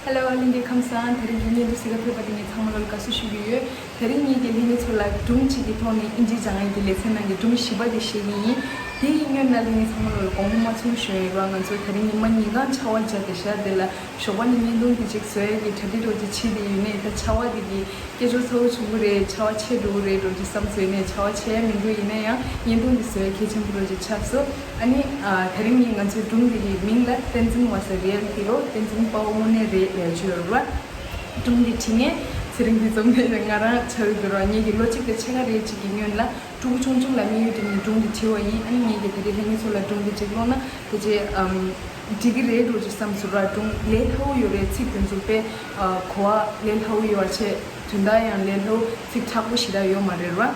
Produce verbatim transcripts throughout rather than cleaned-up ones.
Hello ལྷན་རྒྱས་ཁམས་བཟང་། དེ་རིང་གི་བརྙན་ཐུང་གཟིགས་ག་ཕེབས་པ་དེ་ངས་ཚང་མ་ལོ་ལ་དགའ་བསུ་ཞུ་གི་ཡོད། དེ་རིང་ངེད་ཀྱིས་ལྷན་རྒྱས་ཚོ་ལ་སྒྲུང་གཅིག་གི་ཐོག་ནས་ཨིན་ཇི་སྦྱང་ཡག་གི་ལེ་ཚན་ནང་གི་སྒྲུང་བཞི་པ་དེ་བཤད་ཀྱི་ཡིན། དེའི་སྔོན་ལ་ལྷན་རྒྱས་ཚང་མ་ལོ་ལ་དགོངས་པ་མ་ཚོམ་ཞུ་ཡ་ཡིན་ར། ང་ཚོ་དེ་རིང་ཉི་མ་ཉིན་གང་ཆར་པ་བརྒྱབ་བསྡད་ཤག་དེ་ལ་ཞོགས་པ་ནས་བརྙན་ཐུང་དེ་གཅིག་བཟོ་ཡག་གི་གྲ་སྒྲིག་འདྲ་བོ་ཅིག་བྱེད་བསྡད་ཡོད་ནའི་ད་ཆར་པ་དེ་གིས་སྐད་ཅོར་ཚ་པོ་བྱུང་གི་རེད། ཆར་པ་ཆེ་འགྲོ་གི་རེད་འདྲ་བོ་ཅིག་བསམ་སོང་ནའི་ཆར་པ་ཆེ་ཡ་མི་འདུག་ཡིན་ན་ཡང་བརྙན་ཐུང་དེ་བཟོ་ཡག་གལ་ཆེན་པོ་འདྲ་བོ་ཅིག་ཆགས་སོང་། ཨ་ནི། ཨ། དེ་རིང་ནི་ང་ཚོའི་སྒྲུང་འདི་གི་མིང་ལ་བསྟན་འཛིན་was a real hero། བསྟན་འཛིན་དཔའ་བོ་དངོས་གནས་རེད་ལབ་ཀྱི་ཡོད་རེད་བ། སྒྲུང་འདི་བྲིས་མཁན་ཚེ་རིང་འདི་རྩོམ་མཁན་ང་རང་ཆགས་ཀྱི་འདུག་ར། ངེད་ཀྱི་ལོ་གཅིག་དང་ཕྱེད་ཀ་རེ་གཅིག་གི་སྔོན་ལ་ཕྲུ་གུ་ཆུང་ཆུང་ལ་དམིགས་ཡུལ་བྲིས་ནས་སྒྲུང་འདི་བྲིས་པ་ཡིན། ཨ་ནི་ངེད་ཀྱིས་ད་རེས་ལྷན་རྒྱས་ཚོ་ལ་སྒྲུང་འདི་ཅིག་ཀློག་ན་དེ་རྗེས་ཨམ། འགྲིག་གི་རེད་འདྲ་བོ་ཅིག་བསམ་སོང་ར། སྒྲུང་ལས་སླ་བོ་ཡོད་རེད། ཚིག་དེ་ཚོ་དཔེ་ཨ། གོ་བ་ལས་སླ་བོ་ཡོད་པ་བྱས། དོན་དག་ཡང་ལས་སླ་བོ། ཚིག་དྲག་པོ་ཞེ་དྲག་ཡོད་མ་རེད་ར།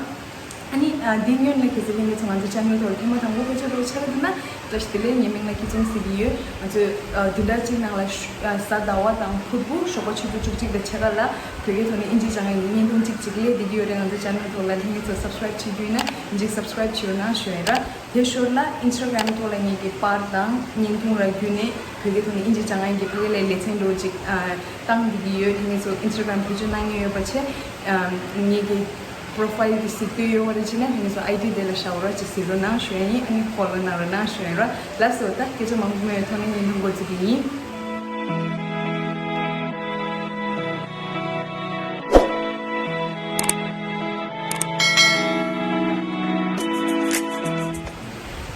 ཨ་ནི། ཨ། འདི་སྔོན་ལ་གལ་སྲིད་ལྷན་རྒྱས་ཚོ་ང་ཚོའི་ཆེ་ནལ་ཐོག་ལ་ཐེངས་མ་དང་པོ་ཕེབས་ཆ་འདྲ་བོ་ཆགས་ཀྱི་འདུག་ན། བཀྲ་ཤིས་བདེ་ལེགས། ངའི་མིང་ལ་སྐྱིད་འཛོམས་ཟེར་གྱི་ཡོད། ང་ཚོས་ཨ། བདུན་ཕྲག་གཅིག་ནང་ལ་ཤུ། ཨ། གཟའ་ཟླ་བ་དང་ཕུར་བུ་ཞོགས་པ་ཆུ་ཚོད་བཅུ་གཅིག་དང་ཕྱེད་ཀ་ལ་བོད་སྐད་ཐོག་ནས་ཨིན་ཇི་སྦྱང་ཡག་གི་བརྙན་ཐུང་གཅིག་གཅིག་སླེབས་བསྡད་ཀྱི་ཡོད་རེད། ང་ཚོའི་ཆེ་ནལ་ཐོག་ལ་ལྷན་རྒྱས་ཚོ་སབ་སི་ཀ་རེབ་བྱེད་རྒྱུ་ཡིན་ན་ཨིན་ཇི་སབ་སི་ཀ་རེབ་བྱེད་རོགས་གནང་ཞུ་ཡ་ཡིན་ར། དེ་ཞོར་ལ་ཨིན་སི་ཊ་གྷ་རམ་ཐོག་ལ་ངེད་ཀྱི་པར་དང་བརྙན་ཐུང་ར་བརྒྱུད་ནས་བོད་སྐད་ཐོག་ནས་ཨིན་ཇི་སྦྱང་ཡག་གི་ཕ་གི་ལའི་ལེ་ཚན་འདྲ་བོ་ཅིག་ཨ། བཏང་བསྡད་ཀྱི་ཡོད། ལྷན་རྒྱས་ཚོ་ཨིན་སི་ཊ་གྷ་རམ་བེད་སྤྱོད་གནང་མཁན་ཡོད་པ་བྱས། ཨ། ངེད་ཀྱི་པོ་རོ་ཕ་ཡིལ་དེ་གཟིགས་འདོད་ཡོད་པ་རེད་བྱས་ན་ལྷན་རྒྱས་ཚོ་ཨའི་ཌི་དེ་ལ་བཞག་རོགས་བྱེད། གཟིགས་རོགས་གནང་ཞུ་ཡ་ཡིན། ཨ་ནི་ཕོ་ལོ་གནང་རོགས་གནང་ཞུ་ཡ་ཡིན་ར། ལགས་སོ། ད་སྐད་ཆ་མང་པོ་མེད་པའི་ཐོག་ནས་བརྙན་ཐུང་འགོ་འཛུགས་ཀྱི་ཡིན།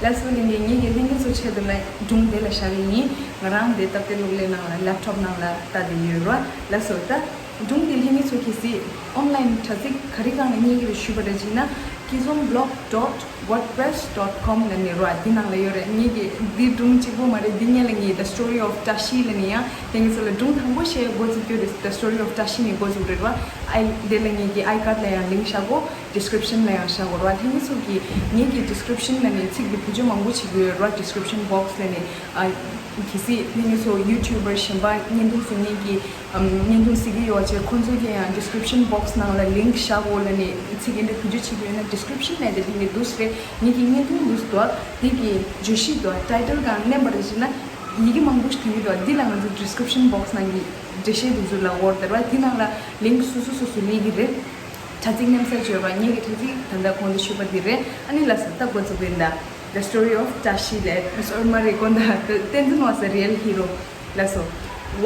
ལགས་སོ། ལྷན་རྒྱས། ངེད་ཀྱིས་ལྷན་རྒྱས་ཚོ་ཆེད་དུ་ལ་སྒྲུང་དེ་ལ་བཞག་གི་ཡིན། ང་རང་དེ་སྟབས་བདེ་གློག་ཀླད་ནང་ལ་ལེབ་ཊོབ་ནང་ལ་ལྟ་བསྡད་ཡོད་ར། ལགས་སོ། ད་སྒྲུང་དེ་ལྷན་རྒྱས་ཚོ་གལ་སྲིད་ཨོན་ལའིན་དྲ་ཚིགས་ག་རེ་སྒང་ལ་རྙེད་ཀྱི་རེད་ཞུས་པ་རེད་བྱས་ན། ཀི་ཛོམ་བི་ལོག་ཌོཊ་ཝར་ཌི་པི་རེ་སི་ཌོཊ་ཀོམ་ལབ་ནས་ར། འདི་ནང་ལ་ཡོད་རེད། ངེད་ཀྱིས་འདི་སྒྲུང་གཅིག་པོ་མ་རེད། འདི་སྔོན་ལ་ངས་The Story of Tashi ལབ་ནས་ཡང་ལྷན་རྒྱས་ཚོ་ལ་སྒྲུང་དང་པོ་བཤད་འགོ་བཙུགས་རྒྱུ་རེད། The Story of Tashi ནས་འགོ་བཙུགས་རེད་བ། ཨའི་དེ་ལ་ངེད་ཀྱི་ཨའི་ཀཌ་ལ་ཡང་ལིངྐ་བཞག་གོ། ཌི་སི་ཀི་རིབ་ཤན་ལ་ཡང་བཞག་གོ་ར། ལྷན་རྒྱས་ཚོ་གིས་ངེད་ཀྱི་ཌི་སི་ཀི་རིབ་ཤན་ལ་ནས་ཚིག་འདི་བེད་སྤྱོད་མང་པོ་བྱེད་ཀྱི་ཡོད་ར། ཌི་སི་ཀི་རིབ་ཤན་བོག་སི་ལ་ནས། ཨ། གལ་སྲིད་ལྷན་རྒྱས་ཚོ་ཡུ་ཊུབ་པར་གཞན་པ་བརྙན་ཐུང་གཟིགས་མཁན་གྱི་ཨམ། བརྙན་ཐུང་གཟིགས་ཀྱི་ཡོད་བྱས་ཁོང་ཚོ་གིས་ཡང་ཌི་སི་ཀི་རིབ་ཤན་བོག་སི་ནང་ལ་ལིངྐ་བཞག་གོ་ལབ་ནས་ཚིག་འདི་འདྲ་བེད་སྤྱོད་བྱེད་ཀྱི་ཡོད་ན། ཌི་སི་ཀི་རིབ་ཤན་ལབ་དེ་ལྷན་རྒྱས་འདུག་སེ་རེད། ངེད་ཀྱི་བརྙན་ཐུང་འདུག་སེ་འདུག་དེ་གི་བརྗོད་གཞི་འདུག་ཊའི་ཊལ་སྒང་མནན་པ་རེད་བྱས་ན་ཡི་གེ་མང་པོ་ཞིག་ཐོན་གྱི་འདུག་འདི་ལ་ང་ཚོ་ཌི་སི་ཀི་རིབ་ཤན་བོག་སི་ནང་གི་འགྲེལ་བཤད་དེ་ཚོ་ལ་འོར་དེ་ར། དེ་ནང་ལ་ལིངྐ་སོ་སོ་སོ་སོ་སླེབས་ཀྱི་རེད། དྲ་ཚིགས་མནན་ས་བྱོས་ར། ངེད་ཀྱི་དྲ་ཚིགས་ད་ལྟ་གོང་དུ་ཞུས་པ་འདི་རེད། ཨ་ནི་ལགས་སོ། ད་འགོ་བཙུགས་པ་ཡིན་ད། The Story of Tashi ལབ། སོ་རི་མ་རེད། དགོངས་དག་བསྟན་འཛིན་was a real hero ལབ་སོང་།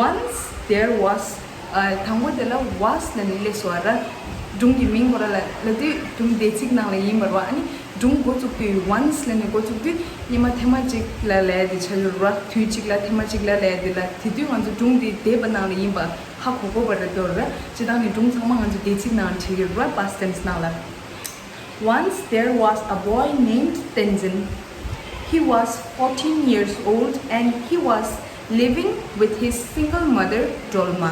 Once there was ཨ། དང་པོ་དེ་ལ་was ལབ་ནས་སླེབས་སོང་བ་ར། སྒྲུང་གི་མིང་ཁོ་ར་ལ་ལབ་དུས་སྒྲུང་འདས་ཚིག་ནང་ལ་ཡིན་པ་ར། ཨ་ནི་སྒྲུང་འགོ་བཙུགས་དུས་once ལབ་ནས་འགོ་བཙུགས་དུས་སྔོན་མ་ཐེངས་མ་གཅིག་ལ་ལབ་ཡ་དེ་ཆགས་ཡོད་ར། དུས་གཅིག་ལ་ཐེངས་མ་གཅིག་ལ་ལབ་ཡ་དེ་ལ། དེ་དུས་ང་ཚོ་སྒྲུང་འདི་འདས་པ་ནང་ལ་ཡིན་པ་ཧ་གོ་གོ་བ་རེད་དོ་ར། སྤྱིར་བཏང་ནི་སྒྲུང་ཚང་མ་ང་ཚོ་འདས་ཚིག་ནང་བྲིས་ཡོད་ར། past tense ནང་ལ། Once there was a boy named Tenzin. He was fourteen years old and he was living with his single mother, Dolma.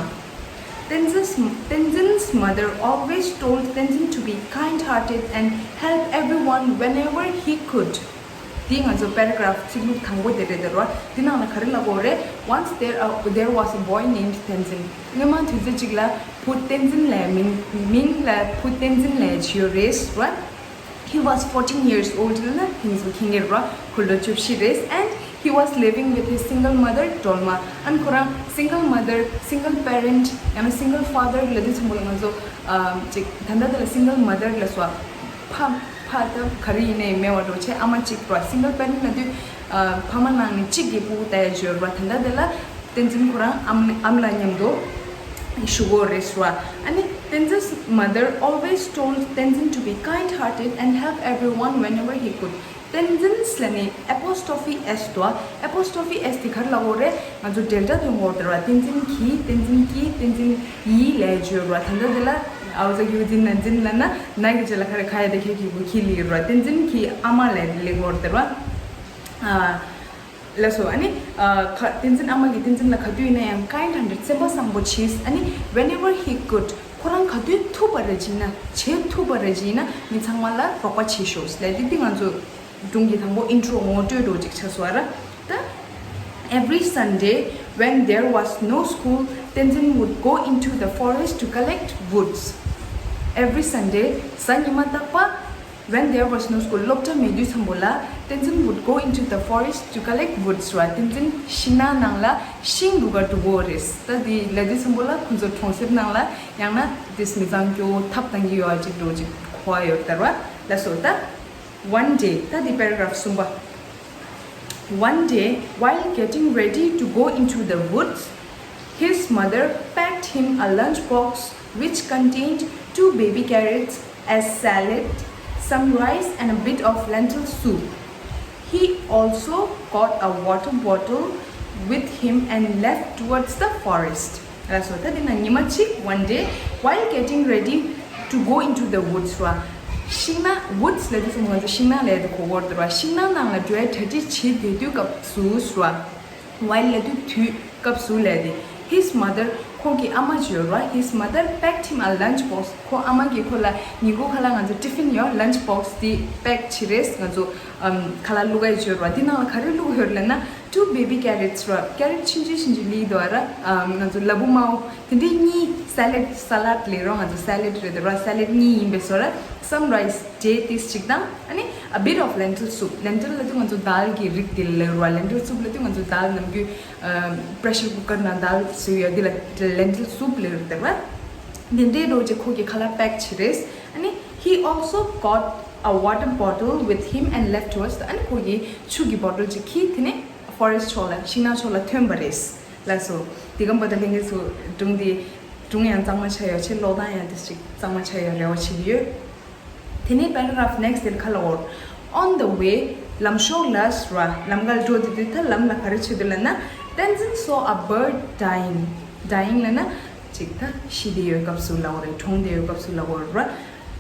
Tenzin's, Tenzin's mother always told Tenzin to be kind hearted and help everyone whenever he could. དེ་ང་ཚོ་པེ་ར་གྷ་རབ་ཚིག་ལྷུག་དང་པོ་དེ་རེད་དེ་རོ། དེ་ནང་ལ་ག་རེ་ལབ་དགོས་རེད། Once there, uh, there was a boy named Tenzin. སྔོན་མ་དུས་ཚོད་ཅིག་ལ་བུ་བསྟན་འཛིན་ལབ་མིང་མིང་ལ་བུ་བསྟན་འཛིན་ལབ་ཅིག་ཡོད་རེད་ར། He was fourteen years old ལབ་ན་དེང་སང་ཁྱེད་ངེར་ར་ཁོ་ལོ་བཅུ་བཞི་རེད། And he was living with his single mother, Dolma. ཨན་ཁོ་རང་single mother, single parent ཡང་ན་single father ལབ་དུས་ཚང་པོ་ལ་ང་ཚོ་ཨ་ཅིག་ད་ལྟ་དེ་ལ་single mother ལབ་སོང་། ཕ་ཕ་ད་ག་རེ་ཡིན་ནའི་མེད་པ་འགྲོ་བྱས་ཨ་མ་གཅིག་ར། single parent ལབ་དུས་ཨ་ཕ་མ་ནང་ནས་གཅིག་གི་སྤུ་གུ་ལྟ་ཡ་ཅིག་ཡོད་ར། ད་ལྟ་དེ་ལ་བསྟན་འཛིན་ཁོ་རང་ཨམ་ཨམ་ལགས་མཉམ་དུ་བཞུགས་ཡོད་རེད་ཟེར་བ། ཨ་ནི་Tenzin's mother always told Tenzin to be kind hearted and help everyone whenever he could. Tenzin's ལབ་ནི་apostrophe s འདུག apostrophe s དེ་ག་རེ་ལབ་དགོས་རེད། ང་ཚོ་འབྲེལ་སྒྲ་འདོན་དགོས་རེད་བ། བསྟན་འཛིན་གྱིས། བསྟན་འཛིན་གྱིས། བསྟན་འཛིན་ཡིས་ལབ་ཡ་ཅིག་ཡོད་ར། ད་ལྟ་དེ་ལ་ཨའོ་ཟ་གི་ཡུ་འཛིན་ན་འཛིན་ལབ་ན་ན་གི་རྗེས་ལ་ག་རེ་ག་ཡ་དེ་ཁྱེད་ཀྱི་གུ་ཁྱི་ལི་ཡོད་ར། བསྟན་འཛིན་གྱི་ཨ་མ་ལབ་ཡ་དེ་ལབ་དགོས་རེད་བ། ཨ། ལགས་སོ། ཨ་ནི། ཨ། ཁ་བསྟན་འཛིན་ཨ་མ་གིས་བསྟན་འཛིན་ལ་ག་དུས་ཡིན་ན་ཡང་kind hearted སེམས་པ་བཟང་པོ་བྱས། ཨ་ནི་whenever he could ཁོ་རང་ག་དུས་ཐུབ་པ་རེ་བྱས་ན། བྱེད་ཐུབ་པ་རེ་བྱས་ན་མི་ཚང་མ་ལ་རོགས་པ་བྱེད་ཤོག་ལབ་དེ། འདི་ང་ཚོ་སྒྲུང་གི་དང་པོ་ཨིན་ཊྲོ་ངོ་སྤྲོད་འདྲ་ཅིག་ཆགས་སོང་བ་ར། ད། Every Sunday, when there was no school, Tenzin would go into the forest to collect woods. Every Sunday, གཟའ་ཉི་མ་རྟག་པ། When there was no school, སློབ་གྲྭ་མེད་དུས་ཙམ་པོ་ལ། Tenzin would go into the forest to collect woods ར། བསྟན་འཛིན་ཤིང་ནགས་ནང་ལ་ཤིང་བླུག་ག་འགྲོ་གི་ཡོད་རེད། ད་དེ་ལབ་དུས་ཙམ་པོ་ལ་ཁོ་ཚོ་གྲོང་གསེབ་ནང་ལ་ཡང་ན་དེ་མི་ཚང་སྐྱོ་ཐབ་བཏང་གི་ཡོད་ཅིག་འགྲོ་ཅིག་གོ་ཡ་ཡོད་ད་ར། ལགས་སོ། ད་One day, ད་དེ་paragraph གསུམ་པ། One day, while getting ready to go into the woods, his mother packed him a lunchbox which contained two baby carrots, a salad, some rice, and a bit of lentil soup. He also got a water bottle with him and left towards the forest. ལགས་སོ། ད་དེ་ན་ཉི་མ་གཅིག one day, while getting ready to go into the woods ར། ཤིང་ནགས། Woods ལབ་དུས་ཙམ་པོ་ང་ཚོ་ཤིང་ནགས་ལབ་དུས་གོ་གི་ཡོད་ར། ཤིང་ནགས་ནང་ལ་འགྲོ་ཡ་གྲ་སྒྲིག་བྱེད་བསྡད་དུས་སྐབས་སུ་ར། While ལབ་དུས་དུས་སྐབས་སུ་ལབ་དེ། His mother, ཁོ་གི་ཨ་མ་ཅིག་ཡོད་ར། His mother packed him a lunch box. ཁོ་ཨ་མ་གིས་ཁོ་ལ་ཉིན་གུང་ཁ་ལག་ང་ཚོ་ཊི་ཕིན་ཡོད། Lunch box དེ་པེག་བྱེད་རེས། ང་ཚོ་ཨམ་ཁ་ལག་བླུག་ག་ཡོད་ར། དེ་ནང་ལ་ག་རེ་བླུག་ཡོད་ལབ་ན། Two baby carrots ར། ཀེ་རེཊ་ཆུང་ཆུང་ཆུང་ཆུང་ལི་འདུག་ར། ཨམ་ང་ཚོ་ལ་ཕུག་དམར་པོ་དེ་འདྲའི་གཉིས། Salad, salad ལབ་ར། ང་ཚོ་salad རེད་ར། Salad གཉིས་ཡིན་པས་སོ་ར། Some rice, འབྲས་ཏིས་གཅིག་དང་། ཨ་ནི་a bit of lentil soup. Lentil ལབ་དུས་ང་ཚོ་དཱལ་གྱི་རིགས་དེ་ལབ་ར། Lentil soup ལབ་དུས་ང་ཚོ་དཱལ་ནམ་རྒྱུན་ཨམ་པེ་རེ་ཤར་ཀུ་ཀར་ནང་དཱལ་བཟོས་ཡོད་དེ་ལ་lentil soup ལབ་ར། དེ་འདྲའི་འགྲོ་རྗེས་ཁོ་གི་ཁ་ལག་པེག་བྱེད་རེས། ཨ་ནི། He also got a water bottle with him and left towards the. ཨ་ནི་ཁོ་གིས་ཆུ་གི་བོ་ཊལ་ཅིག་ཁྱེར། དེ་ནས་ཕོ་རེ་སི་ཊི་ཕྱོགས་ལ། ཤིང་ནགས་ཕྱོགས་ལ་ཐོན་པ་རེད། ལགས་སོ། དེ་གམ་པ་ད་ལྷན་རྒྱས་ཚོ་སྒྲུང་དེ་སྒྲུང་ཡང་གཙང་མ་ཆགས་ཡོད་ཆེ། ཀློག་སྟངས་ཡང་དེ་ཅིག་གཙང་མ་ཆགས་ཡོད་རེ་བ་བྱེད་ཀྱི་ཡོད། དེ་ནས་paragraph next དེ་ལ་ཁ་ལ་འོར། On the way, ལམ་ཞོར་ལ་ར། ལམ་ཁར་འགྲོ་དུས་དུས་ད་ལམ་ལ་ག་རེ་བྱེད་དུས་ལབ་ན། Tenzin saw a bird dying. Dying ལབ་ན་ཅིག་ད་ཤི་བསྡད་ཡོད་སྐབས་སུ་ལབ་འོ་རེད། གྲོངས་བསྡད་ཡོད་སྐབས་སུ་ལབ་འོ་ར།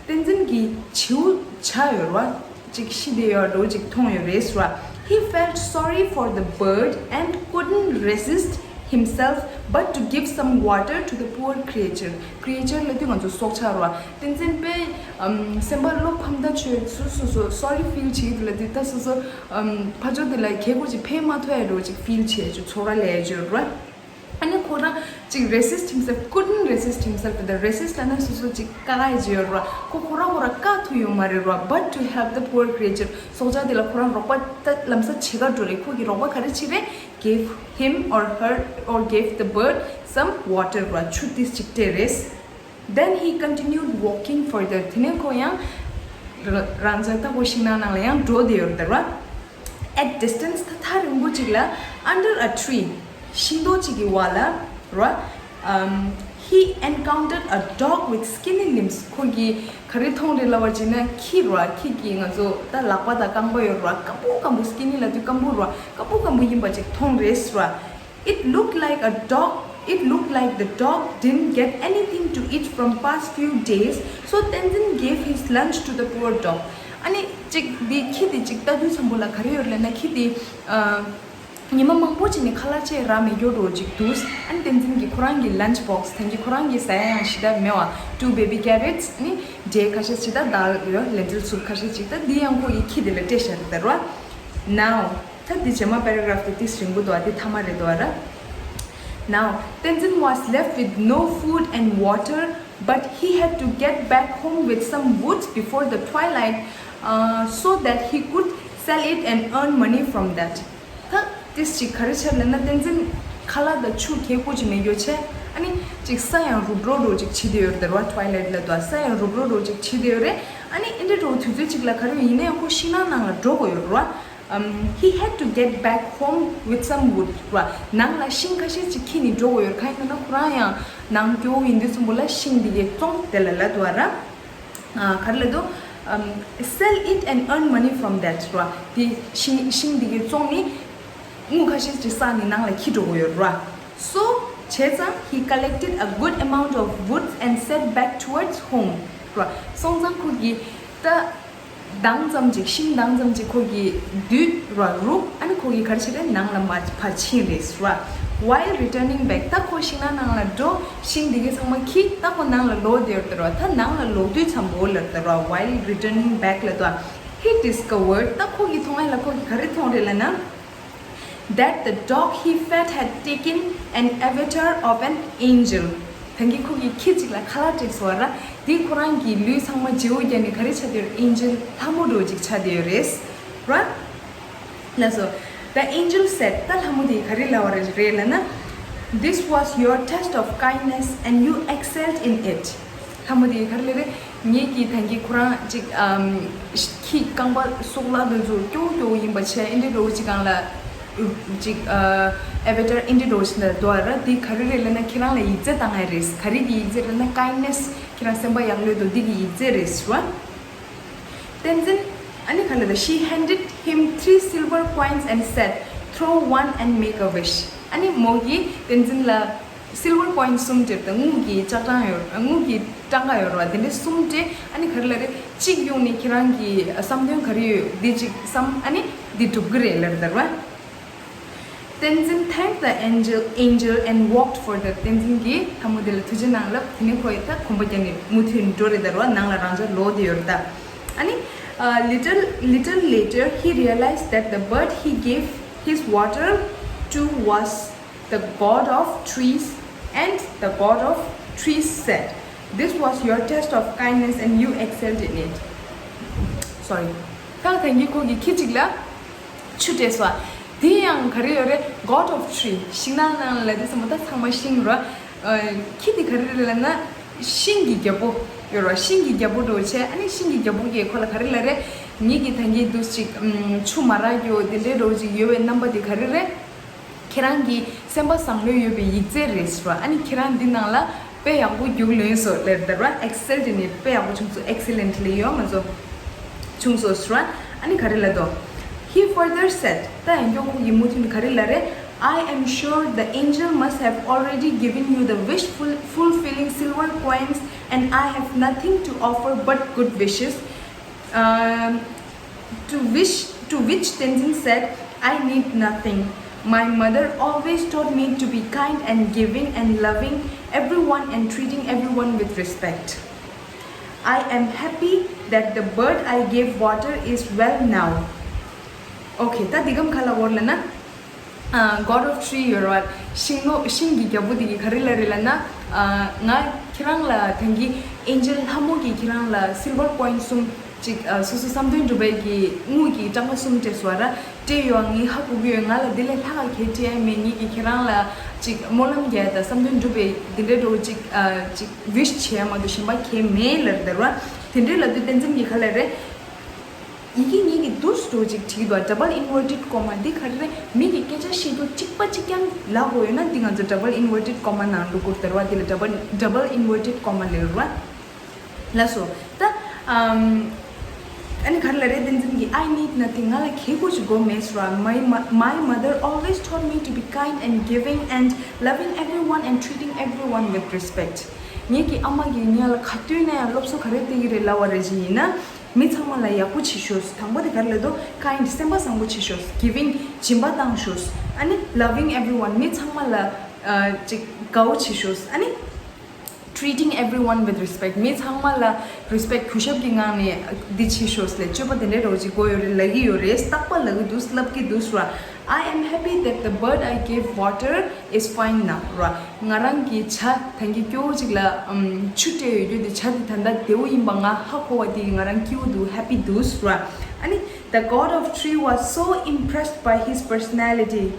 བསྟན་འཛིན་གྱིས་བྱིའུ་བྱ་ཡོད་ར། ཅིག་ཤི་བསྡད་ཡོད་འགྲོ་ཅིག་མཐོང་ཡོད་རེད་ར། He felt sorry for the bird and couldn't resist himself but to give some water to the poor creature. Creature ལབ་དུས་ང་ཚོ་སྲོག་ཆགས་ར། བསྟན་འཛིན་དཔེ་ཨམ་སེམས་པ་བློ་ཕམ་ད་ཆོད། སོ་སོ་སོ་སོ་སོ་རི་ཕིལ་བྱེད་ཀྱི་འདུག་ལབ་དུས་ད་སོ་སོ་ཨམ་ཕར་ཕྱོགས་དེ་ལ་གད་ཁུག་ཅིག་འཕེན་མ་ཐུབ་ཡ་འགྲོ་ཅིག་ཕིལ་བྱེད་ཅིག་ཚོར་བ་ལས་ཡ་ཅིག་ཡོད་ར། ཨ་ནི་ཁོ་རང་ཅིག་resist himself, couldn't resist himself དང་། Resist ལབ་ན་སོ་སོ་ཅིག་བཀག་ཡ་ཅིག་ཡོད་ར། ཁོ་ཁོ་རང་ཁོ་རང་བཀག་ཐུབ་ཡོད་མ་རེད་ར། But to help the poor creature, སྲོག་ཆགས་དེ་ལ་ཁོ་རང་རོགས་པ་ད་ལམ་སང་བྱེད་ག་འགྲོ་རེད། ཁོ་གིས་རོགས་པ་ག་རེ་བྱེད་རེད། Gave him or her or gave the bird some water ར། ཆུ་ཏིས་ཅིག་སྤྲད་རེད། Then he continued walking further. དེ་ནས་ཁོ་ཡང་ར་རང་ཚོ་ད་ཁོ་ཤིང་ནགས་ནང་ལ་ཡང་འགྲོ་བསྡད་ཡོད་རེད་ད་ར། At distance, ད་ཐག་རིང་པོ་ཅིག་ལ། Under a tree, ཤིང་སྡོང་ཅིག་གི་བར་ལ་ར། Um, he encountered a dog with skinny limbs. ཁོ་གིས་ག་རེ་མཐོང་རེད་ལབ་པ་ཅིག་ན། ཁྱི་ར། ཁྱི་གི་ང་ཚོ་ད་ལག་པ་དང་རྐང་པ་ཡོད་ར། སྐམ་པོ་སྐམ་པོ། Skinny ལབ་དུས་སྐམ་པོ་ར། སྐམ་པོ་སྐམ་པོ་ཡིན་པ་ཅིག་མཐོང་རེད་ར། It looked like a dog, it looked like the dog didn't get anything to eat from past few days, so Tenzin gave his lunch to the poor dog. ཨ་ནི་ཅིག་འདི་ཁྱི་དེ་ཅིག་ལྟ་དུས་ཙམ་པོ་ལ་ག་རེ་ཡོད་ལབ་ན། ཁྱི་དེ་ཨ་ཉི་མ་མང་པོ་ཅིག་ནས་ཁ་ལག་ཅིག་རག་མེད་འགྱོ་འགྲོ་ཅིག་འདུག་ཨ་ནི་བསྟན་འཛིན་གྱིས་ཁོ་རང་གི་lunch box, ད་གིན་ཁོ་རང་གི་ཟ་ཡ་ཡང་ཞེ་དྲག་མེད་པ། Two baby carrots, ཨ་ནི་འབྲས་ཁ་ཤས་ཅིག་དང་དཱལ་ཡོད། Lentil soup ཁ་ཤས་ཅིག་དང་། འདི་ཡང་ཁོ་གིས་ཁྱི་དེ་ལ་སྤྲད་བཞག་རེད་ད་ར། Now, ད་འདི་རྗེས་མ་paragraph དེ་ཏིས་རིང་པོ་འདུག་ཨ། དེ་མཐའ་མ་རེད་འདུག་ཨ་ར། Now, Tenzin was left with no food and water, but he had to get back home with some wood before the twilight, uh, so that he could sell it and earn money from that. ད་ཏིས་ཅིག་ག་རེ་བྱས་ལབ་ན། བསྟན་འཛིན་ཁ་ལག་དང་ཆུ་གད་ཁུག་ཅིག་མེད་འགྱོ་ཆེ། ཨ་ནི་ཅིག་ས་ཡང་རུབ་རོབ་རོབ་ཅིག་བྱེད་བསྡད་ཡོད་རེད་ད་ར། Twilight ལབ་དུས་ས་ཡང་རུབ་རོབ་རོབ་ཅིག་བྱེད་བསྡད་ཡོད་རེད། ཨ་ནི་འདི་འདྲ་འགྲོ་དུས་ཚོད་ཅིག་ལ་ག་རེ་ཡིན་ན་ཡང་ཁོ་ཤིང་ནགས་ནང་ལ་འགྲོ་དགོས་ཡོད་རེད་ར། Um, he had to get back home with some wood ར། ནང་ལ་ཤིང་ཁ་ཤས་ཅིག་ཁྱེར་ནས་འགྲོ་དགོས་ཡོད་རེད། གང་ཡིན་ན་ཁོ་རང་ཡང་ནང་སྐྱོ་བོ་ཡིན་དུས་ཙམ་པོ་ལ་ཤིང་འདི་གའི་བཙོང་། དེ་ལ་ལབ་འདུག་ཨ་ར། ཨ་ག་རེ་ལབ་འདུག um, sell it and earn money from that ར། དེ་ཤིང་ཤིང་འདི་གའི་བཙོང་ནས་དངུལ་ཁ་ཤས་ཅིག་བསགས་ནས་ནང་ལ་འཁྱེར་འགྲོ་དགོས་ཡོད་ར། So བྱས་ཙང་he collected a good amount of woods and set back towards home ར། སོང་ཙང་ཁོ་གིས་ད་འདང་ཙམ་ཅིག་ཤིང་འདང་ཙམ་ཅིག་ཁོ་གིས་བསྡུས་ར་རུབ། ཨ་ནི་ཁོ་གིས་ག་རེ་བྱས་རེད། ནང་ལ་མར་ཕར་ཕྱིན་རེད་ར། While returning back, ད་ཁོ་ཤིང་ནགས་ནང་ལ་འགྲོ། ཤིང་འདི་གའི་ཚང་མ་འཁྱེར། ད་ཁོ་ནང་ལ་ལོག་བསྡད་ཡོད་རེད་ད་ར། ད་ནང་ལ་ལོག་དུས་ཙམ་པོ་ལབ་རེད་ད་ར། While returning back ལབ་དུས་he discovered, ད་ཁོ་གིས་མཐོང་ཡ་ལ་ཁོ་གིས་ག་རེ་མཐོང་རེད་ལབ་ན། That the dog he fed had taken an avatar of an angel. ད་གིན་ཁོ་གིས་ཁྱི་གཅིག་ལ་ཁ་ལག་སྤྲད་སོང་བ་ར། དེ་ཁོ་རང་གི་ལུས་ཚང་མ་བརྗེ་བོ་བརྒྱབ་ནས་ག་རེ་ཆགས་བསྡད་ཡོད། ཨེན་ཇེལ་ལྷ་མོ་འདྲ་བོ་ཅིག་ཆགས་བསྡད་ཡོད་རེད། ར། ལགས་སོ། The angel said, ད་ལྷ་མོ་དེས་ག་རེ་ལབ་པ་རེད་ལབ་ན། This was your test of kindness and you excelled in it. ལྷ་མོ་དེས་ག་རེ་ལབ་རེད། ངེད་ཀྱིས་ད་གིན་ཁོ་རང་ཅིག་ཨམ། ཁྱི་རྐང་པ་སོག་ལག་དེ་ཚོ་སྐྱོ་བོ་སྐྱོ་བོ་ཡིན་པ་བྱས། ཨེ་འདྲ་འདྲ་བོ་ཅིག་སྒང་ལ་ཅིག་ཨ། ཨེ་ཝེ་ཊར་ཨེ་འདྲ་འདྲ་བོ་ཞིག་ལ་འདུག་ར། དེ་ག་རེ་རེད་ལབ་ན་ཁྱེད་རང་ལ་ཡིག་ཚད་བཏང་ཡ་རེད། ག་རེ་གི་ཡིག་ཚད་ལབ་ན་ཀའིན་ནེས། ཁྱེད་རང་སེམས་པ་ཡག་ལོས་འདུག་འདི་གི་ཡིག་ཚད་རེད་ཟེར་བ། བསྟན་འཛིན། ཨ་ནི་ག་ལ་ད། She handed him three silver coins and said, "Throw one and make a wish." ཨ་ནི་མོ་གིས་བསྟན་འཛིན་ལ་སིལ་ཝར་ཀོ་ཡིན་གསུམ་སྤྲད། ད་དངུལ་གྱི་ལྕགས་སྲང་ཡོད། དངུལ་གྱི་སྲང་ཀ་ཡོད་རེད་བ། དེ་འདྲ་གསུམ་སྤྲད། ཨ་ནི་ག་རེ་ལབ་རེད། གཅིག་གཡུགས་ནས་ཁྱེད་རང་གི་བསམ་དོན་ག་རེ་ཡོད་འདི་གཅིག་བསམ། ཨ་ནི་འདི་འགྲུབ་གི་རེད་ལབ་རེད་བ། བསྟན་འཛིན thanked the angel, angel and walked further. བསྟན་འཛིན་གྱིས་ལྷ་མོ་དེ་ལ་ཐུགས་རྗེ་གནང་ལབ། དེ་ནས་ཁོ་ཡིས་ད་གོམ་པ་བརྒྱབ་ནས་མུ་མཐུད་འགྲོ་རེད་ད་རེད་བ། ནང་ལ་རང་འཇགས་ལོག་བསྡད་ཡོད་རེད་ད། ཨ་ནི། Uh, little, little later, he realized that the bird he gave his water to was the god of trees, and the god of trees said, "This was your test of kindness and you excelled in it." Sorry. ད་ད་གིན་ཁོ་གིས་ཁྱི་གཅིག་ལ་ཆུ་སྤྲད་སོང་བ། དེ་ཡང་ག་རེ་ཡོད་རེད། God of tree. ཤིང་ནགས་ནང་ལ་དེ་ཚང་མ་ད་ཚང་མ་ཤིང་རེད། ཨ། ཁྱི་དེ་ག་རེ་རེད་ལབ་ན། ཤིང་གི་རྒྱལ་པོ་ཡོད་རེད། ཤིང་གི་རྒྱལ་པོ་འདྲ་བོ་བྱས། ཨ་ནི་ཤིང་གི་རྒྱལ་པོ་གིས་ཁོ་ལ་ག་རེ་ལབ་རེད། ངེད་ཀྱིས་ད་གིན་འདུག་ཅིག་ཨམ། ཆུ་མ་རག་རྒྱུ་དེ་འདྲའི་འདྲ་བོ་ཅིག་ཡོད་པའི་རྣམ་པ་དེ་ག་རེ་རེད། ཁྱེད་རང་གི་སེམས་པ་བཟང་ལོས་ཡོད་པའི་ཡིག་ཚད་རེད་ཟེར་བ། ཨ་ནི་ཁྱེད་རང་འདི་ནང་ལ་དཔེ་ཡག་པོ་རྒྱུགས་ལོན་སོང་ལབ་རེད་བ། Excelled in it. དཔེ་ཡག་པོ་བྱུང་སོང་། Excellent ལབ་ཡོད་ང་ཚོ། བྱུང་སོང་ཟེར་བ། ཨ་ནི་ག་རེ་ལབ་འདུག He further said, ད་ཡང་མགྱོགས་ཁོ་གིས་མུ་མཐུད་ནས་ག་རེ་ལབ་རེད། I am sure the angel must have already given you the wish ful- fulfilling silver coins, and I have nothing to offer but good wishes. Um, to wish, to which Tenzin said, "I need nothing. My mother always taught me to be kind and giving and loving everyone and treating everyone with respect. I am happy that the bird I gave water is well now." Okay, ད་འདི་གམ་ག་ལབ་ཡོད་ལབ་ན། ཨ། God of tree ཡོད་རེད་བ། ཤིང་ནོ། ཤིང་གི་རྒྱལ་པོ་དེ་གིས་ག་རེ་ལབ་རེད་ལབ་ན། ཨ། ང་ཁྱེད་རང་ལ་ད་གིན་ཨེན་ཇེལ་ལྷ་མོ་གིས་ཁྱེད་རང་ལ་སིལ་ཝར་ཀོ་ཡིན་གསུམ་ཅིག་ཨ། སོ་སོ་བསམ་དོན་འགྲུབ་པའི་གི་དངུལ་གྱི་སྲང་ཀ་གསུམ་སྤྲད་སོང་བ་ར། སྤྲད་ཡོད། ངས་ཧ་གོ་གི་ཡོད། ང་ལ་དེ་ལས་ལྷག་ག་གའི་སྤྲད་ཡ་མེད། ངེད་ཀྱིས་ཁྱེད་རང་ལ་ཅིག་སྨོན་ལམ་རྒྱག་ཡ་དང་བསམ་དོན་འགྲུབ་པའི་དེ་འདྲའི་འདྲ་བོ་ཅིག་ཨ། ཅིག་ཝིཤ་བྱེད་ཡ་མ་གཏོགས་གཞན་པ་གའི་མེད་ལབ་རེད་བ། དེ་འདྲའི་ལབ་དུས་བསྟན་འཛིན་གྱིས་ག་ལབ་རེད། ཡི་གེ་གཉིས་ཀྱི་འདུག་སེ་འདྲ་བོ་ཅིག་བྲིས་འདུག་ཌབ་བལ་ཨིན་ཝར་ཊེཌ་ཀོ་མ། འདི་ག་རེ་རེད། མི་གིས་སྐད་ཆ་བཤད་རྒྱུ་གཅིག་པ་གཅིག་རྐྱང་ལབ་དགོས་ཡོད་ན་འདི་ང་ཚོ་ཌབ་བལ་ཨིན་ཝར་ཊེཌ་ཀོ་མ་ནང་འགྲོ་དགོས་རེད་བ། འདི་ལ་ཌབ་བལ་ཌབ་བལ་ཨིན་ཝར་ཊེཌ་ཀོ་མ་ལབ་རེད་བ། ལགས་སོ། ད་ཨམ། ཨ་ནི་ག་རེ་ལབ་རེད། བསྟན་འཛིན་གྱིས། I need nothing. ང་ལ་གའི་གུ་ཅིག་དགོས་མེད་ཟེར་བ། My, my, my mother always taught me to be kind and giving and loving everyone and treating everyone with respect. ངེད་ཀྱི་ཨ་མ་གིས་ངེད་ལ་ག་དུས་ནས་ཡང་སློབ་གསོ་ག་རེ་སྟེར་གྱི་རེད་ལབ་པ་རེད་ཅིག་ཡིན་ན། མི་ཚང་མ་ལ་ཡག་པོ་བྱེད་ཤོག་དང་པོ་དེ་ག་རེ་ལབ་འདུག kind. སེམས་པ་བཟང་པོ་བྱེད་ཤོག giving. སྦྱིན་པ་བཏང་ཤོག་ཨ་ནི་loving everyone. མི་ཚང་མ་ལ་ཨ། ཅིག་དགའ་བོ་བྱེད་ཤོག་ཨ་ནི་treating everyone with respect. མི་ཚང་མ་ལ་རི་སི་པེག་གུས་ཞབས་ཀྱི་ངང་ནས་འདི་བྱེད་ཤོག་ལབ་སྤྱོད་པ་དེ་འདྲའི་འདྲ་བོ་ཅིག་དགོས་ཡོད་རེད་ལབ་ཀྱི་ཡོད་རེད། རྟག་པར་ལབ་ཀྱི་འདུག་ལབ་ཀྱི་འདུག་ཟེར་བ། I am happy that the bird I gave water is fine now. ར། ང་རང་གི་བྱ་ད་གིན་སྐྱོ་བོ་ཅིག་ལ་ཨམ། ཆུ་སྤྲད་ཡོད་རྒྱུ་དེ། བྱ་དེ་ད་ལྟ་བདེ་བོ་ཡིན་པ་ང་ཧ་གོ་བ་དེ་ང་རང་སྐྱིད་པོ་འདུག happy འདུག་ཟེར་བ། ཨ་ནི་the god of tree was so impressed by his personality.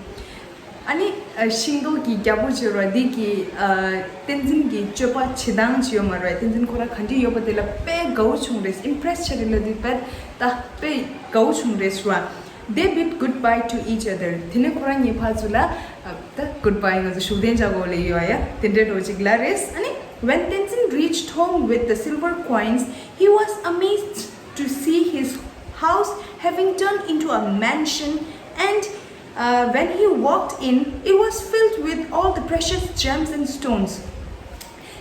ཨ་ནི་ཨ། ཤིང་ཏོག་གི་རྒྱལ་པོ་ཟེར་བ་འདི་གིས་ཨ། བསྟན་འཛིན་གྱི་སྤྱོད་པ་བྱེད་སྟངས་ཅིག་ཡོད་མ་རེད། བསྟན་འཛིན་ཁོ་རང་ག་འདྲ་ཡོད་པ་དེ་ལ་དཔེ་དགའ་བོ་བྱུང་རེད། ཨིམ་པི་རེ་སི་བྱས་རེད་ལབ་དུས་དཔེ་ད་དཔེ་དགའ་བོ་བྱུང་རེད་ཟེར་བ། They bid goodbye to each other. དེ་ནས་ཁོ་རང་གཉིས་ཕར་ཚུར་ལ་ཨ། ད་གུཌ་བྷའི། ང་ཚོ་བཞུགས་གདན་འཇགས་དགོས་ལབ་ཡོད་ཡ། དེ་འདྲའི་འདྲ་བོ་ཅིག་ལབ་རེད། ཨ་ནི་When Tenzin reached home with the silver coins, he was amazed to see his house having turned into a mansion, and uh, when he walked in, it was filled with all the precious gems and stones.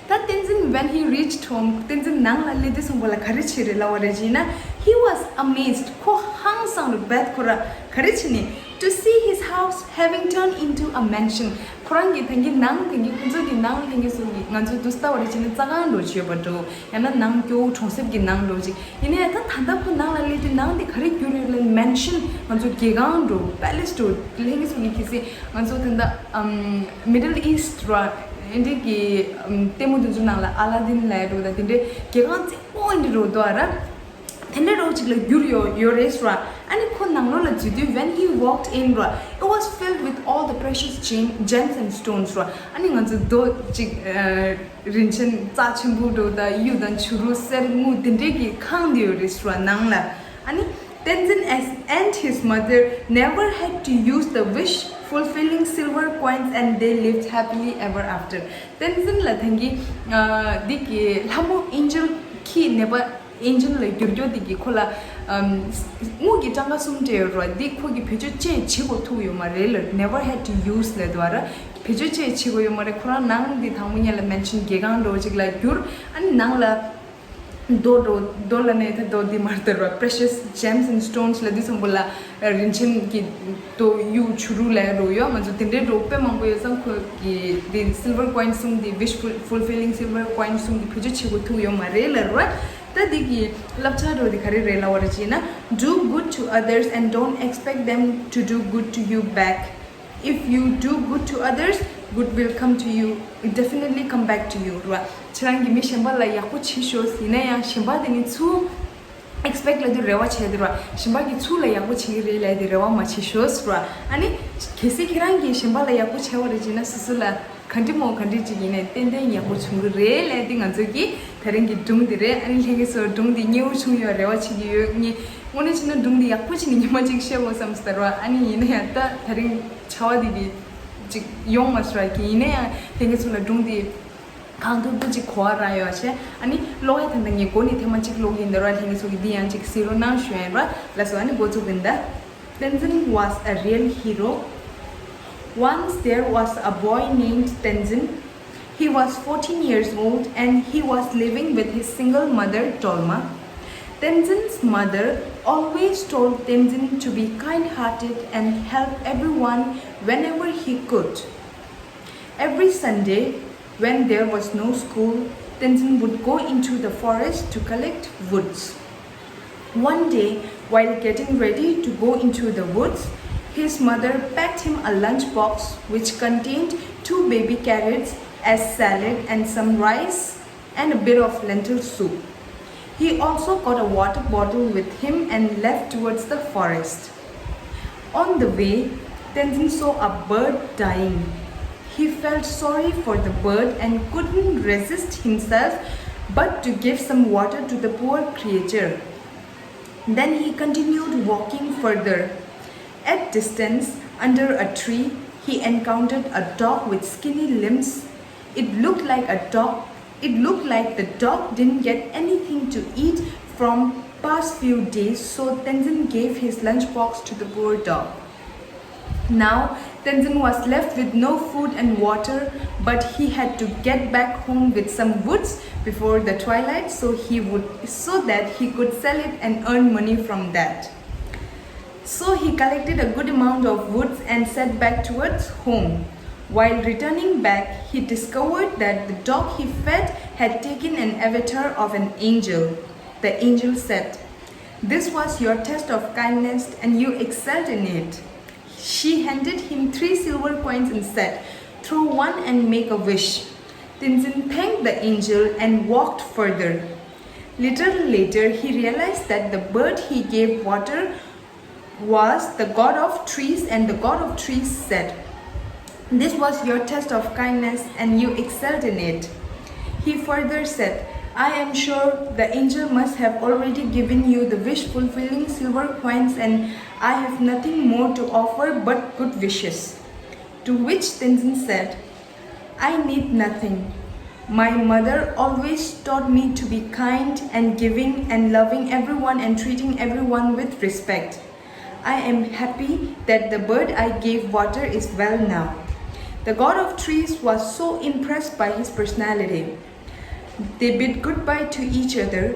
ད་བསྟན་འཛིན། When he reached home, བསྟན་འཛིན་ནང་ལ་སླེབས་དུས་ཙམ་པ་ལ་ག་རེ་བྱས་རེད་ལབ་པ་རེད་ཅེ་ན། He was amazed. ཁོ་ཧང་སངས་རེད། བད་ཁོ་ར་ག་རེ་བྱས་ནས། To see his house having turned into a mansion. ཁོ་རང་གི་ད་གིན་ནང་། ད་གིན་ཁོ་ཚོ་གི་ནང་ད་གིན་སོ་གི་ང་ཚོ་དུས་ལྟ་བ་རེད་ཅེ་ན་རྩྭ་ཁང་འདྲ་བྱས་པ་འདྲ། ཡང་ན་ནང་སྐྱོ་བོ་གྲོང་གསེབ་ཀྱི་ནང་འདྲ་ཅིག་ཡིན་ནའི་ད་ད་ལྟ་ཁོ་ནང་ལ་སླེབས་དུས་ནང་དེ་ག་རེ་གྱུར་རེད་ལབ་ན། མན་ཤན། ང་ཚོ་རྒྱལ་ཁང་འདྲ། པེ་ལེ་སི་འདྲ། ལྷན་རྒྱས་ཚོ་གིས་གལ་སྲིད་ང་ཚོ་ད་ལྟ་ཨམ། མི་ཌལ་ཨིསྟ་ར། ཨིན་ཌི་གི་ལྟད་མོ་དེ་ཚོ་ནང་ལ་ཨ་ལ་དིན་ལ་འགྲོ་ད་དེ་འདྲའི་གལ་འགངས་ཆེན་པོ་ཨིན་ཌི་རོ་དོ་ཨ་ར། དེ་འདྲའི་རོ་ཅིག་ལ་གྱུར་ཡོད་ཡོད་རེད་སོ། ཨ་ནི་ཁོ་ནང་ལོགས་ལ་འཛུལ་དུས། When he walked in རོ, it was filled with all the precious gem- gems and stones རོ། ཨ་ནི་ང་ཚོ་རྡོ་ཅིག་རིན་ཆེན་རྩ་ཆེན་པོ་འགྲོ་ད་གཡུ་དང་བྱུ་རུ་གསེར་དངུལ་དེ་འདྲའི་གི་ཁང་དེ་ཡོད་རེད་སོ་ནང་ལ། ཨ་ནི། Tenzin as- and his mother never had to use the wish fulfilling silver coins and they lived happily ever after. ཏན་ཛིན་ལ་ཐང་གི་འདི་གི་ལྷ་མོ་ཨེན་ཇེལ་ཁྱི་ནེ་པ་ཨེན་ཇེལ་ལ་འགྱུར་རྒྱུ་འདི་གི་ཁོ་ལ་དངུལ་གྱི་ཊང་ཀ་གསུམ་སྤྲད་ཡོད་རོ། འདི་ཁོ་གི་བེད་སྤྱོད་ཅེས་བྱེད་དགོས་ཐུག་ཡོད་མ་རེད་ལ། Never had to use ལ་དོ་ར་བེད་སྤྱོད་ཅེས་བྱེད་དགོས་ཡོད་མ་རེད། ཁོ་རང་ནང་འདི་དང་པོ་ཉིད་ལ་མན་ཤིན་གྱི་གང་འགྲོ་ཅིག་ལ་འགྱུར། ཨ་ནི་ནང་ལ། རྡོ་རྡོ་རྡོ་ལ་ནས་ད་རྡོ་འདི་མར་དར་བ་precious gems and stones ལ་འདི་ཚང་པོ་ལ་རིན་ཆེན་གྱི་རྡོ་གཡུ་བྱུ་རུ་ལ་རོ་ཡོད་མ་ཚོ་དེ་འདྲའི་རྡོ་དཔེ་མང་པོ་ཡོད་ཙང་ཁོ་གི་འདི་silver coin གསུམ་འདི་wish ful- fulfilling silver coin གསུམ་འདི་བེད་སྤྱོད་བྱེད་དགོས་ཐུག་ཡོད་མ་རེད་ལ་རོ། ད་འདི་གི་བསླབ་བྱ་རོ་འདི་ག་རེ་རེད་ལ་བ་རེད་ཅེ་ན། Do good to others and don't expect them to do good to you back. If you do good to others, good will come to you. It definitely come back to you. ར། ཁྱེད་རང་གིས་མི་གཞན་པ་ལ་ཡག་པོ་བྱེད་ཤོག་ཡིན་ན་ཡང་གཞན་པ་དེ་ནི་ཚུར་expect ལ་དེ་རེ་བ་བྱས་དེ་ར། གཞན་པ་གིས་ཚུར་ལ་ཡག་པོ་བྱེད་ཀྱི་རེད་ལ་དེ་རེ་བ་མ་བྱེད་ཤོག་ར། ཨ་ནི། གལ་སྲིད་ཁྱེད་རང་གིས་གཞན་པ་ལ་ཡག་པོ་བྱས་པ་རེད་ཅེ་ན་སོ་སོ་ལ་ག་འདྲི་མོ་ག་འདྲི་ཅིག་ཡིན་ནའི་ཏན་ཏན་ཡག་པོ་བྱུང་གི་རེད་ལ་དེ་ང་ཚོ་གིས་ད་རིང་གི་སྒྲུང་འདི་རེད། ཨ་ནི་ལྷན་རྒྱས་ཚོ་སྒྲུང་འདི་མཉེས་པོ་བྱུང་ཡོད་རེ་བ་བྱེད་ཀྱི་ཡོད། ངས་དངོས་གནས་བྱས་ན་སྒྲུང་འདི་ཡག་པོ་བྱས་ནས་ཉི་མ་གཅིག་བཤད་དགོས་བསམ་སོང་ད་ར། ཨ་ནི་ཡིན་ན་ཡང་ད་ད་རིང་བྱ་བ་འདི་གི་ཅིག་ཡོང་མ་སོང་ར་གི། ཡིན་ན་ཡང་ལྷན་རྒྱས་ཚོ་ལ་སྒྲུང་འདི་གང་ཐུབ་ཐུབ་ཅིག་གོ་བ་རག་ཡོད་བྱས། ཨ་ནི་ཀློག་ཡ་དེ་འདྲ་ངས་འགོ་ནས་ཐེངས་མ་གཅིག་ཀློག་གི་ཡིན་ད་ར། ལྷན་རྒྱས་ཚོ་གིས་འདི་ཡང་ཅིག་གཟིགས་རོགས་གནང་ཞུ་ཡ་ཡིན་ར། ལགས་སོ། ཨ་ནི་འགོ་བཙུགས་ཡིན་ད། Tenzin was a real hero. Once there was a boy named Tenzin. He was fourteen years old and he was living with his single mother, Tolma. Tenzin's mother always told Tenzin to be kind hearted and help everyone whenever he could. Every Sunday, when there was no school, Tenzin would go into the forest to collect woods. One day, while getting ready to go into the woods, his mother packed him a lunchbox which contained two baby carrots as salad and some rice and a bit of lentil soup. He also got a water bottle with him and left towards the forest. On the way, Tenzin saw a bird dying. He felt sorry for the bird and couldn't resist himself but to give some water to the poor creature. Then he continued walking further. At distance, under a tree, he encountered a dog with skinny limbs. It looked like a dog. It looked like the dog didn't get anything to eat from past few days, so Tenzin gave his lunchbox to the poor dog. Now, Tenzin was left with no food and water, but he had to get back home with some woods before the twilight so he would so that he could sell it and earn money from that. So he collected a good amount of woods and set back towards home. While returning back, he discovered that the dog he fed had taken an avatar of an angel. The angel said, "This was your test of kindness and you excelled in it." She handed him three silver coins and said, "Throw one and make a wish." Tenzin thanked the angel and walked further. Little later, he realized that the bird he gave water was the god of trees, and the god of trees said, "This was your test of kindness, and you excelled in it." He further said, "I am sure the angel must have already given you the wish fulfilling silver coins, and I have nothing more to offer but good wishes." To which Tenzin said, "I need nothing. My mother always taught me to be kind and giving and loving everyone and treating everyone with respect. I am happy that the bird I gave water is well now." The god of trees was so impressed by his personality. They bid goodbye to each other.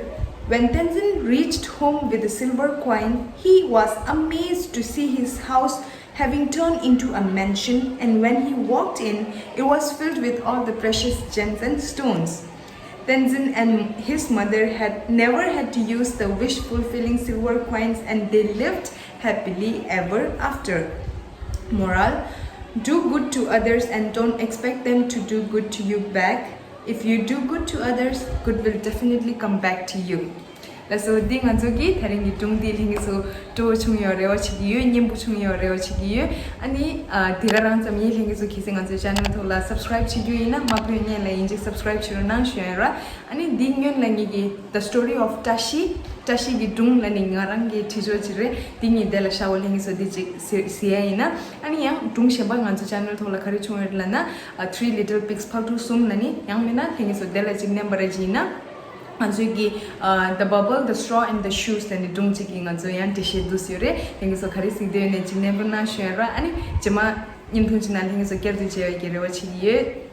When Tenzin reached home with the silver coin, he was amazed to see his house having turned into a mansion, and when he walked in, it was filled with all the precious gems and stones. Tenzin and his mother had never had to use the wish fulfilling silver coins, and they lived happily ever after. Moral: Do good to others and don't expect them to do good to you back. If you do good to others, good will definitely come back to you. ལགས་སོ། འདི་ང་ཚོ་གི་དེ་རིང་གི་སྒྲུང་འདི་ལྷན་རྒྱས་ཚོ་སྤྲོ་བོ་བྱུང་ཡོད་རེ་བ་བྱེད་ཀྱི་ཡོད། སྙན་པོ་བྱུང་ཡོད་རེ་བ་བྱེད་ཀྱི་ཡོད། ཨ་ནི་ཨ་དེ་ག་རང་ཙམ་ཡིན། ལྷན་རྒྱས་ཚོ་གལ་སྲིད་ང་ཚོའི་ཆེ་ནལ་ཐོག་ལ་སབ་སི་ཀ་རེབ་བྱེད་རྒྱུ་ཡིན་ན་མ་ཕོད་སྔོན་ལ་ཡིན་གཅིག་སབ་སི་ཀ་རེབ་བྱེད་རོགས་གནང་ཞུ་ཡ་ཡོད་ར། ཨ་ནི་འདི་སྔོན་ལ་ངེད་ཀྱི་The Story of བཀྲ་ཤིས། བཀྲ་ཤིས་ཀྱི་སྒྲུང་ལབ་ནི་ང་རང་གིས་བྲིས་ཆོག་ཅིག་རེད། འདི་ངས་དེ་ལ་བཞག་གོ། ལྷན་རྒྱས་ཚོ་འདི་ཅིག་གཟིགས་ཡ་ཡིན་ན། ཨ་ནི་ཡང་སྒྲུང་གཞན་པ་ང་ཚོ་ཆེ་ནལ་ཐོག་ལ་ག་རེ་བྱུང་ཡོད་ལབ་ན། ཨ་Three Little Pigs ཕག་ཕྲུག་གསུམ་ལབ་ནི། ཡང་མིན་ན་ལྷན་རྒྱས་ཚོ་དེ་ལ་ཅིག་མནན་པ་རེ་བྱས་ན། ང་ཚོའི་གི་ཨ་The Bubble, the Straw and the Shoes ལབ་ནི་སྒྲུང་གཅིག་གི་ང་ཚོ་ཡང་འགྲེལ་བཤད་འདུག་སེ་ཡོད་རེད། ལྷན་རྒྱས་ཚོ་ག་རེ་གཟིགས་འདོད་ཡོད་ན་ཅིག་མནན་པ་གནང་ཞུ་ཡ་ར། ཨ་ནི་རྗེས་མ་བརྙན་ཐུང་ཅིག་ནང་ལྷན་རྒྱས་ཚོ་བསྐྱར་དུ་མཇལ་ཡ་གི་རེ་བ་བྱེད་ཀྱི་ཡོད།